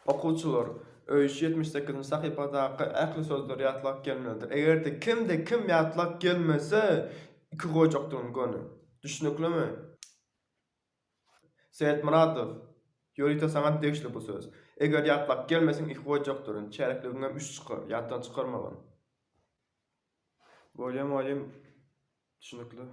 Okuwçylar, öý işi 78-nji sahypadaky ähli sözleri ýatlap gelmelidir. Eger-de kimde-kim ýatlap gelmese, iki goýjakdyryn göni. Düşnüklimi? Seýitmyradow, ýörite saňa degişli bu söz. Eger ýatlap gelmeseň iki goýjakdyryn, çärekligiňem üç çykar, ýatdan çykarmagyn. Bolýa mugallym, düşnükli.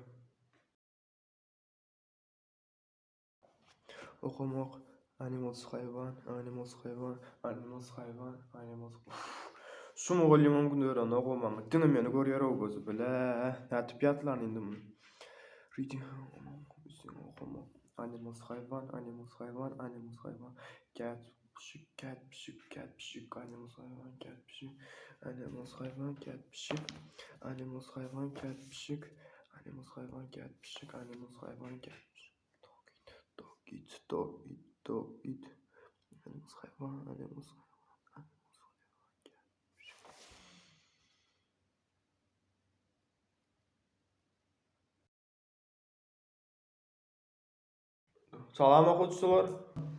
Okamak, animals haýwan, animals haýwan, animals haýwan, animals Uff. Şu mugallymam gün örenok-ow maňa. Diňe meni görýär-ow gözi bile. Nädip ýatlan indi muny? Reading okamak, animals haýwan, animals haýwan, animals haýwan, cat pişik, cat pişik, cat pişik, animals haýwan, cat pişik, animals haýwan, cat pişik, animals haýwan, cat pişik, animals haýwan, cat pişik, animals haýwan, cat pişik. Dog it, dog it, dog it, dog it. Animals haýwan, animals haýwan, animals haýwan, cat pişik. Salam okuwçylar.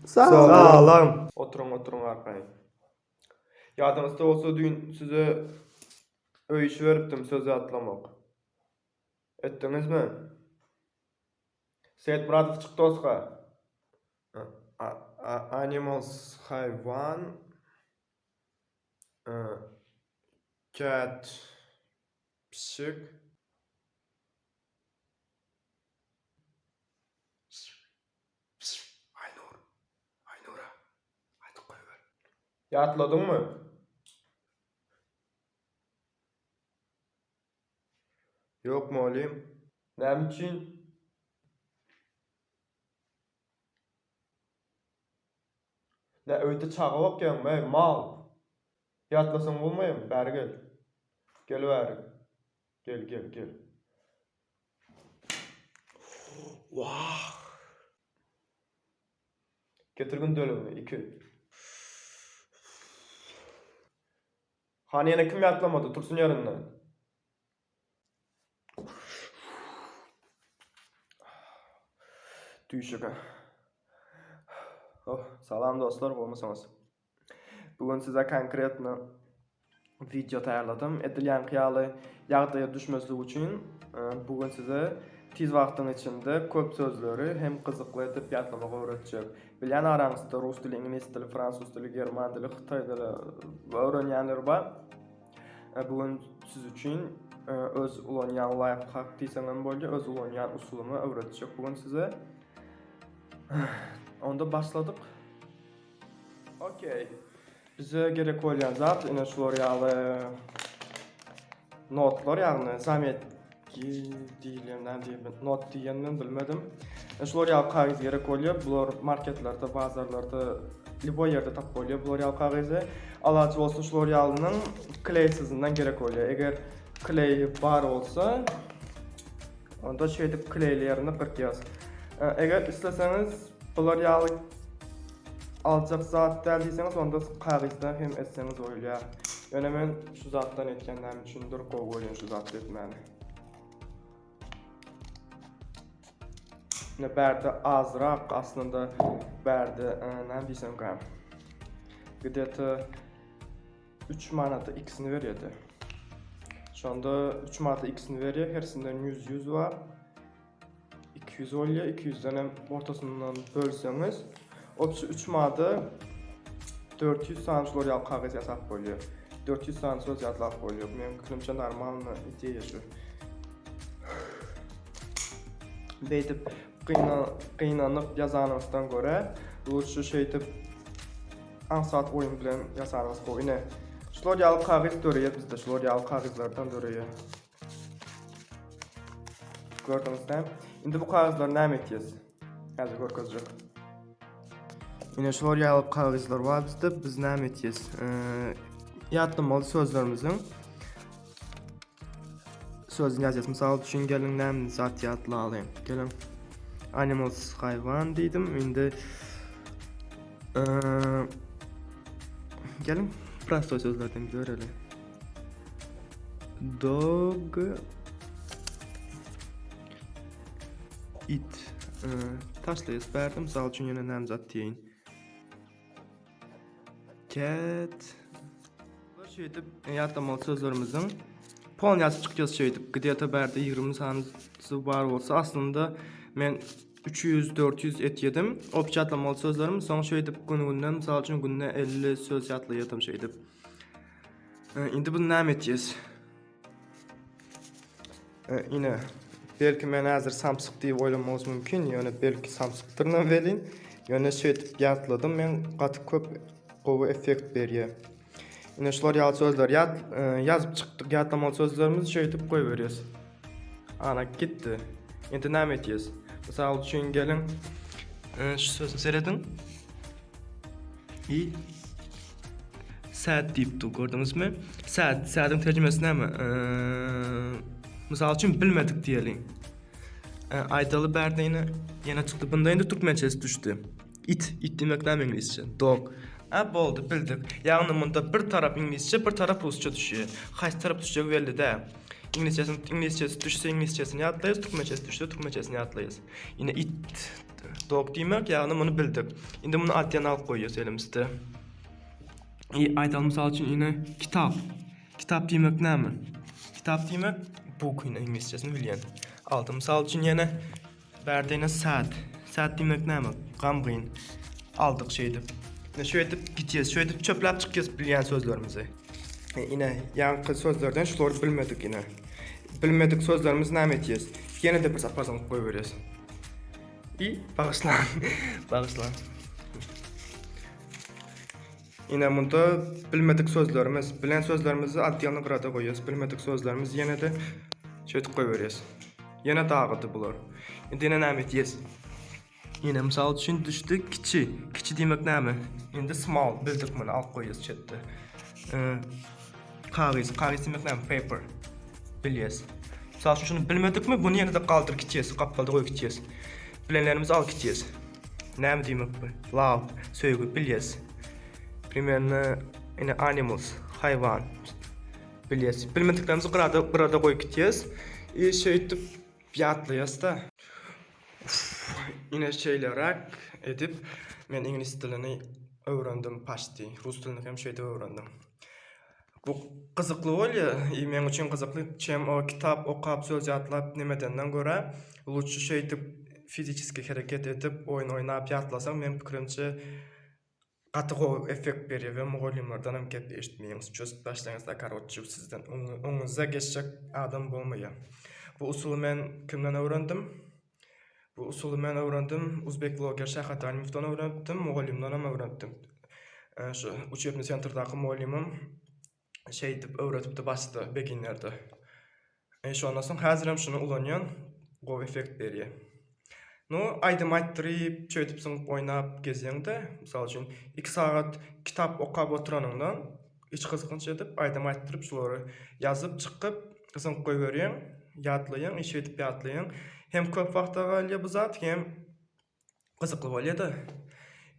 Salam. Oturyň, oturyň arkaýyn. Ýadyňyzda bolsa düýn size öý işi beripdim söz ýatlamak. Etdiňizmi? Seýitmyradow çyk doska. Animals haýwan cat pişik. Aýnur, Aýnura, aýdyp goýber. Ýatladyňmy? Ýok, mugallym. Näme üçin? Nä, öýde çaga bakýaňmy, eý, mal? Ýatlasaň bolmaýamy? Bäri gel. Gel bäri. Gel, gel, gel. Wah! Getir gündeligiňi, iki. Hany ýene kim ýatlamady, tursun ýerinden. Düýşüge. Oh, salam dostlar, gowmysyňyz? Bu gün size konkretno wideo taýýarladym. Edil ýaňky ýaly ýagdaýa düşmezlik üçin e, bu gün size tiz wagtyň içinde köp sözleri hem gyzykly edip ýatlamagy öwretjek. Bilýän araňyzda rus dili, iňlis dili, fransuz dili, german dili, hytaý dili öwrenýänler bar. E, bu gün siz üçin e, öz ulanýan laýfhak diýseň hem bolýar, öz ulanýan usulymy öwretjek bu gün size. Onda başladyk. Okey. Bize gerek bolýan zat ine şular ýaly notlar, ýagny zametki diýilýän näme diýip, not diýen men bilmedim. E, şular ýaly kagyz gerek bolýar. Bular marketlerde, bazarlarda, lýuboý ýerde tapyp bolýar bular ýaly kagyzy. Alaç bolsa şular ýalynyň kleýsizinden gerek bolýar. Eger kleý bar bolsa, onda şeýdip kleýli ýerini gyrkýas. E, eger isleseňiz Bular ýaly aljak zat däl diýseňiz onda kagyzdan hem etseňiz bolýar. Ýöne men şu zatdan etýän näme üçindir gowy görýän şu zatda etmäni. Ne bärde azrak aslynda bärde e, näme diýsemkä. Gde-to 3 manata ikisini berýärdi. Şonda 3 manata ikisini berýär, hersinden 100 100 bar. 200 bolýar, 200-den hem ortasyndan bölseňiz, obşi 3 mada 400 sany şular ýaly kagyz ýasap bolýar. 400 sany söz ýazlap bolýar. Meniň pikirimçe normalny ideýa şu. Beýdip gynanyp ýazanyňyzdan görä, lutşy şeýdip aňsat oýun bilen ýasanyňyz gowy. Ine, şular ýaly kagyz döreýär bizde, şular ýaly kagyzlardan döreýär. Gördüňiz däl. Indi bu kagyzlary näme etýäs? Häzir görkezjek. Ine şular ýaly kagyzlar bar bizde. Biz näme etýäs? Ýatlamaly sözlerimiziň sözüni ýazýas. Mysal üçin geliň näme zat ýatlalyň. Geliň. Animals haýwan diýdim. Indi geliň prostoý sözlerden göreli. Dog it taşlaýas bärde mysal üçin ýene näme zat diýeýin. Cat. Şeýdip ýatlamaly sözlerimiziň polny ýazyp çykýas şeýdip. Gde-to bärde 20 sanysy bar bolsa aslynda men 300-400 etýedim. Obşi ýatlamaly sözlerim soň şeýdip gün-günden mysal üçin günde 50 söz ýatlaýadym şeýdip. Indi bunu näme etýäs? Ine, belki men häzir samsyk diýip oýlamagyňyz mümkin, ýöne belki samsykdyrynam welin, ýöne şeýdip ýatladym men gaty köp gowy effekt berýär. Ine şular ýaly sözler ýat e, ýazyp çykdyk ýatlamaly sözlerimizi şeýdip goýberýäs. Ana gitdi. Indi näme etýäs? Mysal üçin geliň e, şu söze serediň. I Sad diýip dur, gördüňizmi? Sad, sadyň terjimesi näme? Mysal üçin bilmedik diýeliň. Aýdaly bärde ýene ýene çykdy. Bunda indi türkmençesi düşdi. It, it diýmek näme iňlisçe? Dog. A boldy, bildik. Ýagny munda bir tarap iňlisçe, bir tarap rusça düşýär. Haýsy tarap düşjegi belli däl. Iňlisçesini iňlisçesi düşse iňlisçesini ýatlaýarys, türkmençesi düşse türkmençesini ýatlaýarys. Ine it Dog diýmek, ýagny muny bildik. Indi muny atýan alyp goýýas elimizde. I aýdaly mysal üçin ine kitap. Kitap diýmek näme? Kitap diýmek book ine iňlisçesini bilýän. Aldy mysal üçin ýene bärde ine sad. Sad diýmek näme? Gamgyn. Aldyk şeýdip. Ine şeýdip gitýäs, şeýdip çöpläp çykýas bilýän sözlerimizi. E, ine ýaňky sözlerden şulary bilmedik ine. Bilmedik sözlerimizi näme etýäs? Ýene-de bir sapar zyňyp goýberýäs. I bagyşlaň. Bagyşlaň. Ine munda bilmedik sözlerimiz, bilen sözlerimizi atýany gyrada goýýas. Bilmedik sözlerimiz ýene-de şeýdip goýberýäs. Ýene dagydy bular. Indi ýene näme etýäs? Ýene mysal üçin düşdi kiçi. Kiçi diýmek näme? Indi small bildik muny alyp goýýas çetde. Kagyz, kagyz diýmek näme? Paper. Bilýäs. Mysal üçin şuny bilmedikmi, muny ýene-de galdyr gitýäs, gapdalda goýup gitýäs. Bilenlerimizi alyp gitýäs. Näme diýmek bu? Love, söýgi bilýäs. Примерно ine animals, haýwan bilýäs. Bilmediklerimizi gyrada gyrada goýup gitýäs. I şeýdip ýatlaýas-da. Ine şeýleräk edip men iňlis dilini öwrendim paçti. Rus dilini hem şeýdip öwrendim. Bu gyzykly bolýar. I meň üçin gyzykly. Çem o kitap okap söz ýatlap nemedenden görä lutşy şeýdip fiziçeski hereket edip oýun oýnap ýatlasaň meň pikirimçe Gaty gowy effekt berýär we mugallymlardanam gep eşitmeýäňiz çözüp başlaýaňyzda karoçe sizden öňüňize geçjek adam bolmaýar. Bu usuly men kimden öwrendim? Bu usuly men öwrendim uzbek bloger Şahat Alimowdan öwrenipdim, mugallymdanam öwrenipdim. Şu uçebnyý sentrdaky mugallymym şeýdip öwredipdi başda beginlerde. E şondan soň häzirem şuny ulanýan gowy effekt berýär. Nu aýdym aýtdyryp, şeýdip zyňyp oýnap gezýäňde, mysal üçin 2 sagat kitap okap oturanyňdan iç gyzgynç edip aýdym aýtdyryp şulary ýazyp çykyp zyňyp goýberýäň, ýatlaýaň, e şeýdip ýatlaýaň. Hem köp wagta galýar bu zat, hem gyzykly bolýar-da.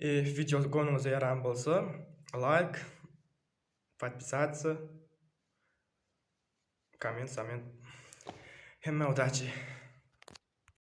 E wideo göwnüňize ýaran bolsa laýk Podpisatsa. Komment, sament. Hemmä udaçi.